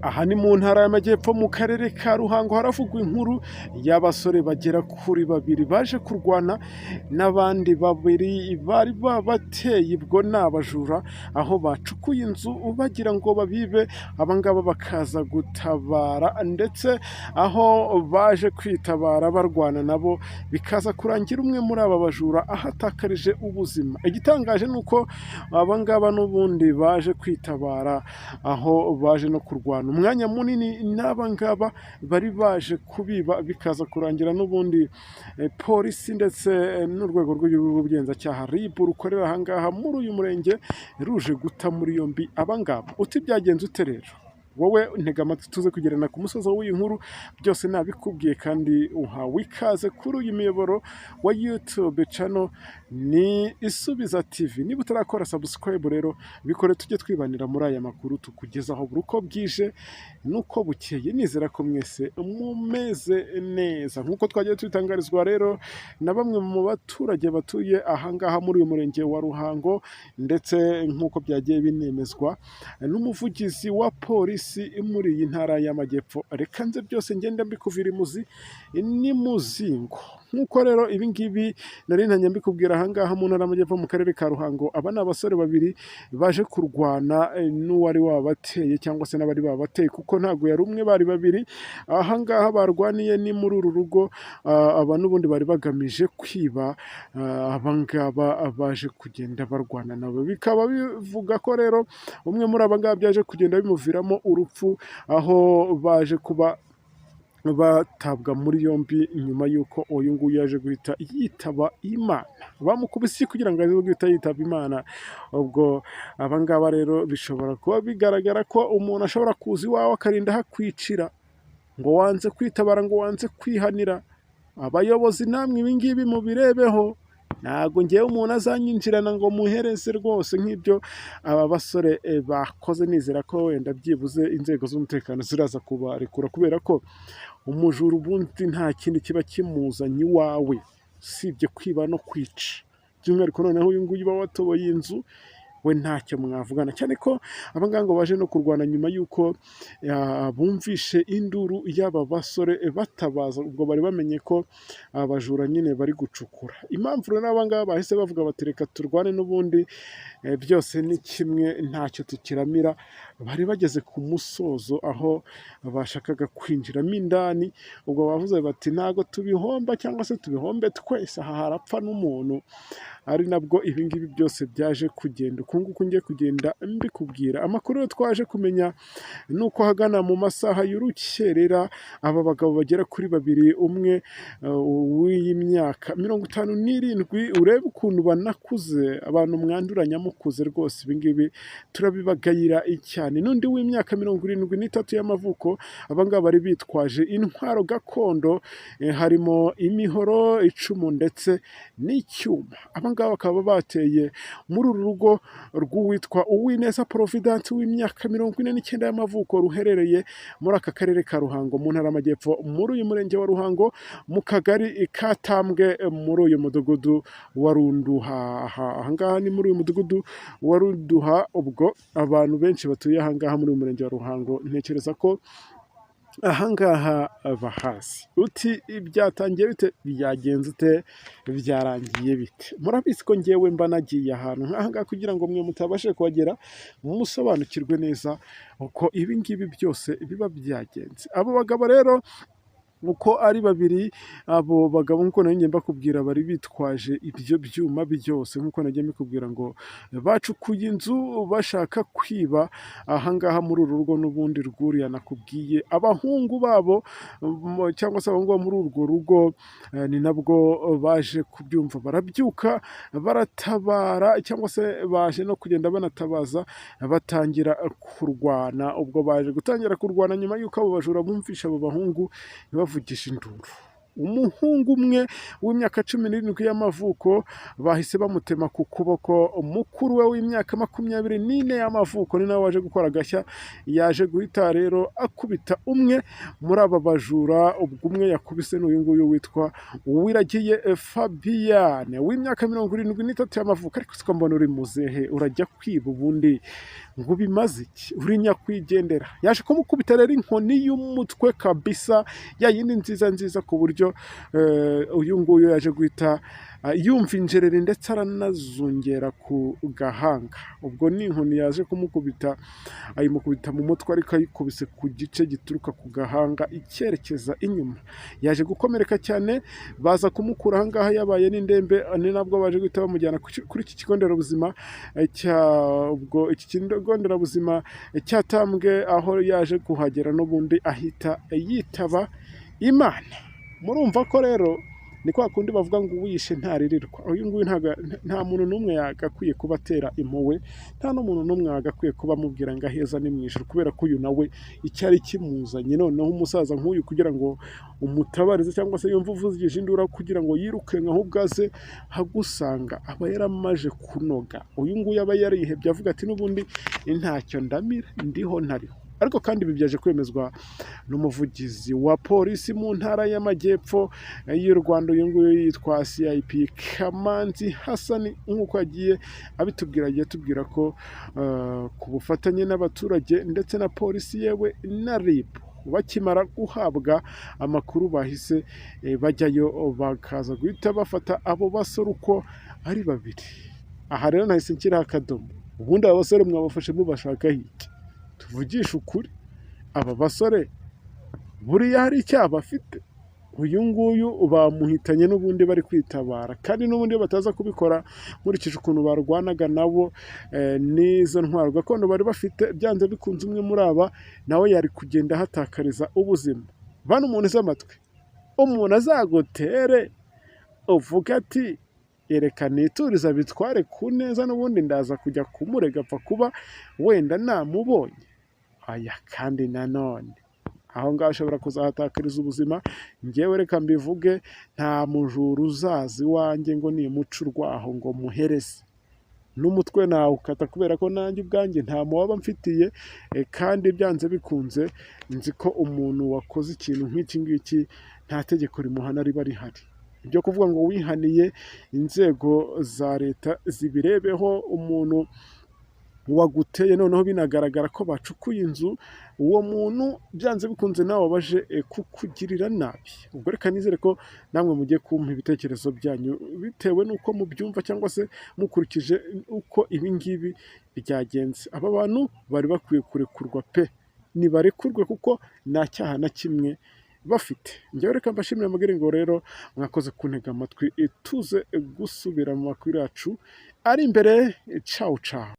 Aha ni mu ntara y'Amajyepfo mu karere ka Ruhango haravugwa inkuru y'abasore bagera kuri babiri baje kurwana n'abandi babiri bari babateye, ubwo ni abajura, aho bacukuye inzu bagira ngo babibe, abangaba bakaza gutabara, ndetse aho baje kwitabara barwana nabo bikaza kurangira umwe muri aba bajura ahatakarije ubuzima. Igitangaje ni uko abangaba n'ubundi baje kwitabara, aho baje no kurwana umwanya munini n'aba ngaba bari baje kubiba, bikaza kurangira n'ubundi polisi ndetse n'urwego rw'igihugu rw'ubugenzacyaha RIB rukorera aha ngaha muri uyu murenge ruje guta muri yombi aba ngaba. Uti byagenze ute rero? Wowe ntega amatwi tuze kugerana ku musozi w'iyi nkuru, byose nabikubwiye kandi uhawe ikaze kuri uyu muyoboro wa YouTube channel ni Isubiza TV. Niba utarakora subscribe rero bikore, tujye twibanira muri aya makuru tukugezaho buri uko bwije n'uko bukeye. Nizera ko mwese mumeze neza nk'uko twagiye tubitangarizwa rero na bamwe mu baturage batuye aha ngaha muri uyu murenge wa Ruhango, ndetse nk'uko byagiye binemezwa n'umuvugizi wa polisi muri iyi ntara y'Amajyepfo. Reka nze byose ngenda mbikuvira imuzi n'imuzingo. Nk'uko rero ibi ngibi nari ntangiye mbikubwira, aha ngaha mu ntara y'Amajyepfo mu karere ka Ruhango, aba ni abasore babiri baje kurwana n'uwari wabateye cyangwa se n'abari babateye, kuko ntabwo yari umwe, bari babiri. Aha ngaha barwaniye ni muri uru rugo, aba n'ubundi bari bagamije kwiba, aba ngaba baje kugenda barwana nabo. Bikaba bivuga ko rero umwe muri aba ngaba byaje kugenda bimuviramo urupfu, aho baje kuba batabwa muri yombi nyuma y'uko uyu nguyu yaje guhita yitaba Imana. Bamukubise kugira ngo aze guhita yitaba Imana. Ubwo aba ngaba rero bishobora kuba bigaragara ko umuntu ashobora kuza iwawe akarinda ahakwicira ngo wanze kwitabara, ngo wanze kwihanira. Abayobozi namwe ibi ngibi mubirebeho. Ntabwo ngewe umuntu azanyinjirana ngo muhereze rwose nk'ibyo aba basore bakoze. Nizera ko wenda byibuze inzego z'umutekano ziraza kubarekura, kubera ko umujura ubundi nta kindi kiba kimuzanye iwawe usibye kwiba no kwica. By'umwihariko noneho uyu nguyu uba watoboye inzu we ntacyo mwavugana, cyane ko aba ngaba ngo baje no kurwana nyuma y'uko bumvishe induru y'aba basore batabaza. Ubwo bari bamenye ko abajura nyine bari gucukura. Impamvu rero aba ngaba bahise bavuga bati reka turwane n'ubundi byose ni kimwe, ntacyo tukiramira, bari bageze ku musozo aho bashakaga kwinjiramo indani. Ubwo bavuze bati ntabwo tubihomba cyangwa se tubihombe twese, aha harapfa n'umuntu. Ari nabwo ibi ngibi byose byaje kugenda uku nguku ngiye kugenda mbikubwira. Amakuru yo twaje kumenya ni uko ahagana mu masaha y'urukerera aba bagabo bagera kuri babiri, umwe w'iyi myaka 57, urebe ukuntu banakuze, abantu mwanduranya mukuze rwose, ibi ngibi turabibagayira cyane, n'undi w'imyaka 73 y'amavuko. Aba ngaba bari bitwaje intwaro gakondo, harimo imihoro, icumu ndetse n'icyuma. Aba ngaba bakaba bateye muri uru rugo rw'uwitwa Uwineza Providence w'imyaka 49 y'amavuko, ruherereye muri aka karere ka Ruhango mu ntara y'Amajyepfo, muri uyu murenge wa Ruhango, mu kagari ka Tambwe, muri uyu mudugudu wa Runduha. Aha ngaha ni muri uyu mudugudu wa Runduha. Ubwo abantu benshi batuye aha ngaha muri uyu murenge wa Ruhango ntekereza ko aha ngaha bahazi. Uti byatangiye bite, byagenze ute, byarangiye bite? Murabizi ko ngewe mba nagiye ahantu nk'aha ngaha kugira ngo mwe mutabashe kuhagera musobanukirwe neza uko ibi ngibi byose biba byagenze. Abo bagabo rero uko ari babiri, abo bagabo nk'uko nari mbakubwira, bari bitwaje ibyo byuma byose nk'uko nagiye mbikubwira, ngo bacukuye inzu bashaka kwiba aha ngaha muri uru rugo n'ubundi rw'uriya nakubwiye. Abahungu babo cyangwa se abahungu bo muri urwo rugo ni nabwo baje kubyumva, barabyuka baratabara, cyangwa se baje no kugenda banatabaza, batangira kurwana. Ubwo baje gutangira kurwana nyuma y'uko abo bajura bumvishe abo bahungu bavugisha induru. Umuhungu umwe w'imyaka 17 y'amavuko bahise bamutema ku kuboko. Mukuru we w'imyaka 24 y'amavuko ni nawe waje gukora agashya, yaje guhita rero akubita umwe muri aba bajura. Ubwo umwe yakubise ni uyu nguyu witwa Uwiragiye Fabiane w'imyaka 73 y'amavuko. Ariko siko mbona uri muzehe, urajya kwiba ubundi? Ngo bimaze iki? Uri nyakwigendera. Yaje kumukubita rero inkoni y'umutwe kabisa, ya yindi nziza nziza, ku buryo uyu nguyu yaje guhita yumva injereri, ndetse aranazungera ku gahanga. Ubwo ni inkoni yaje kumukubita, ayimukubita mu mutwe, ariko ayikubise ku gice gituruka ku gahanga icyerekeza inyuma. Yaje gukomereka cyane, baza kumukura aha ngaha yabaye n'indembe. Ni nabwo baje guhita bamujyana kuri iki kigo nderabuzima cya, ubwo iki kigo nderabuzima cyatambwe, aho yaje kuhagera n'ubundi ahita yitaba Imana. Murumva ko rero ni kwa kundi bavuga ngo uwishe ntaririrwa. Uyu nguyu nta muntu n'umwe yagakwiye kuba atera impuhwe, nta n'umuntu n'umwe yagakwiye kuba amubwira ngo aheza ni mu ijuru, kubera ko uyu nawe icyari kimuzanye, noneho umusaza nk'uyu, kugira ngo umutabarize cyangwa se yumve uvugije induru kugira ngo yiruke ahubwo aze agusanga, aba yaramaje kunoga. Uyu nguyu aba yarihebye, avuga ati: "N'ubundi ntacyo ndamira, ndiho ntariho." Ariko kandi ibi byaje kwemezwa n'umuvugizi wa polisi mu Ntara y'Amajyepfo y'u Rwanda. Uyu nguyu yitwa CIP Kamanzi Hasani. Nk'uko yagiye abitubwira, agiye atubwira ko ku bufatanye n'abaturage ndetse na polisi, yewe na RIB, bakimara guhabwa amakuru bahise bajyayo, bakaza guhita bafata abo basore uko ari babiri. Aha rero nahise nshyiraho akadomo. Ubundi aba basore mwabafashe mubashakaho iki? Tuvugishe ukuri, aba basore buriya hari icyaha bafite? Uyu nguyu bamuhitanye n'ubundi bari kwitabara, kandi n'ubundi iyo bataza kubikora, nkurikije ukuntu barwanaga nabo n'izo ntwaro gakondo bari bafite, byanze bikunze umwe muri aba nawe yari kugenda ahatakariza ubuzima. Bano umuntu uzi amatwi, umuntu azagutere uvuga ati: "Reka niturize bitware ku neza, n'ubundi ndaza kujya kumurega apfa kuba wenda namubonye." Aya kandi nanone aho ngaho ushobora kuzahatakariza ubuzima. Ngewe reka mbivuge, nta mujura uzaza iwanjye ngo nimuce urwaho ngo muhereze n'umutwe nawukata, kubera ko nanjye ubwanjye nta muwaba mfitiye, kandi byanze bikunze nzi ko umuntu wakoze ikintu nk'iki ngiki nta tegeko rimuhana riba rihari. Ibyo kuvuga ngo wihaniye, inzego za leta zibirebeho. Umuntu waguteye, noneho binagaragara ko bacukuye inzu, uwo muntu byanze bikunze nawe wabaje kukugirira nabi. Ubwo reka nizere ko namwe mugiye kumpa ibitekerezo byanyu bitewe n'uko mubyumva, cyangwa se mukurikije uko ibi ngibi byagenze. Aba bantu bari bakwiye kurekurwa pe, nibarekurwe kuko nta cyaha na kimwe bafite. Njyewe reka mbashimire, mbabwire ngo rero mwakoze kuntega amatwi, tuze gusubira mu makuru yacu ari imbere. Cawu cawu.